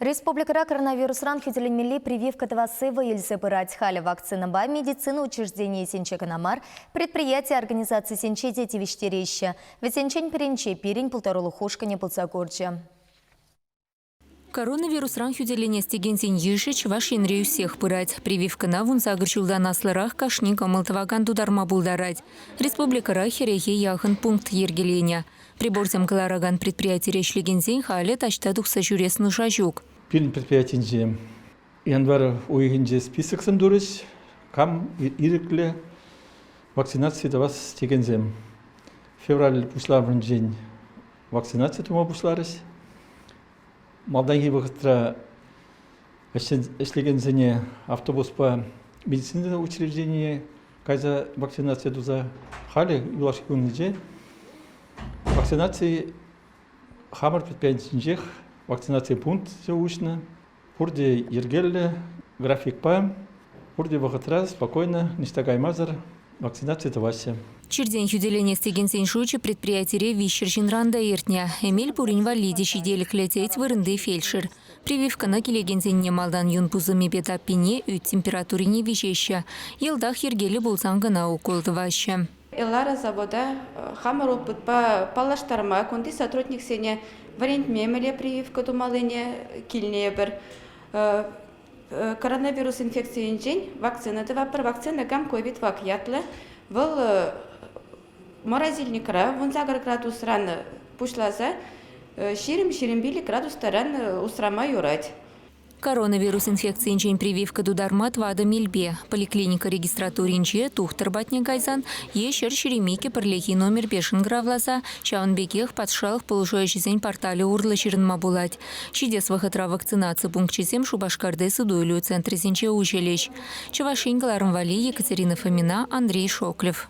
Республикӑра коронавирусран хӳтӗленмелли прививка тӑвасси вӑй илсе пырать. Халӗ вакцинӑпа медицина учрежденийӗсенче кӑна мар, предприяти-организацисенче те тивӗҫтереҫҫӗ. Вӗсенчен пӗринче пирӗн пултарулӑх ушкӑнӗ пулса курчӗ. Коронавирусран хӳтӗленес текенсен йышӗ Чӑваш Енре ӳссех пырать. Прививкӑна 18 ҫултан аслӑрах кашни кӑмӑл тӑвакан тутарма пултарать. Республикӑра хӗрӗхе яхӑн пункт йӗркеленӗ. Приборсем кӑларакан предприятире ӗҫлекенсен халӗ таҫта тухса ҫӳрес нуша ҫук. Пирӗн предприятинче январь уйӑхӗнче списоксем турӗҫ. Кам ирӗклӗ вакцинаци тӑвас текенсем. Февраль пуҫламӑшӗнчен вакцинаци тума пуҫларӗҫ. Малтанхи вӑхӑтра ӗҫлекенсене автобуспа медицина учрежденине кайса вакцинаци туса халӗ юлашки кунсенче вакцинаци хамӑр предприятинчех вакцинаци пункчӗ уҫнӑ. Пурте йӗркеллӗ графикпа, пурте вӑхӑтра спокойно, ниҫта каймасӑр вакцинаци тӑваҫҫӗ. Чиртен хӳтӗленес текенсен шучӗ предприятире 300 ҫынран та иртнӗ. Эмел пурин валли те ҫителӗклӗ, тет вырӑнти фельдшер. Прививкӑна килекенсенне малтан юн пусӑмӗпе таппине, ӳт температурине виҫеҫҫӗ. Йӑлтах йӗркеллӗ пулсан кӑна укол тӑваҫҫӗ. Элара завода хамӑр опытпа паллаштарма, кунти сотрудниксене вӗрентме мӗнле прививка тумаллине килнӗ эпир. Коронавирус инфекцийӗнчен вакцина тӑватпӑр. Вакцина кам ковид-вак ятлӑ. Вӑл морозильникра 18 градусран пуҫласа 20-25 градус таран усрама юрать. Коронавирус инфекцийӗнчен прививка тутарма тӑватӑ мелпе: поликлиника регистратуринче тухтӑр патне кайсан е 122 пӗрлехи номерпе шӑнкӑравласа ҫавӑн пекех патшалӑх пулӑшу ӗҫӗсен порталӗ урлӑ ҫырӑнма пулать. Ҫитес вӑхӑтра вакцинаци пункчӗсем Шупашкарти суту-илӳ центрӗсенче уҫӑлӗҫ. Чӑваш Ен кӑларӑм валли Екатерина Фомина, Андрей Шоклев.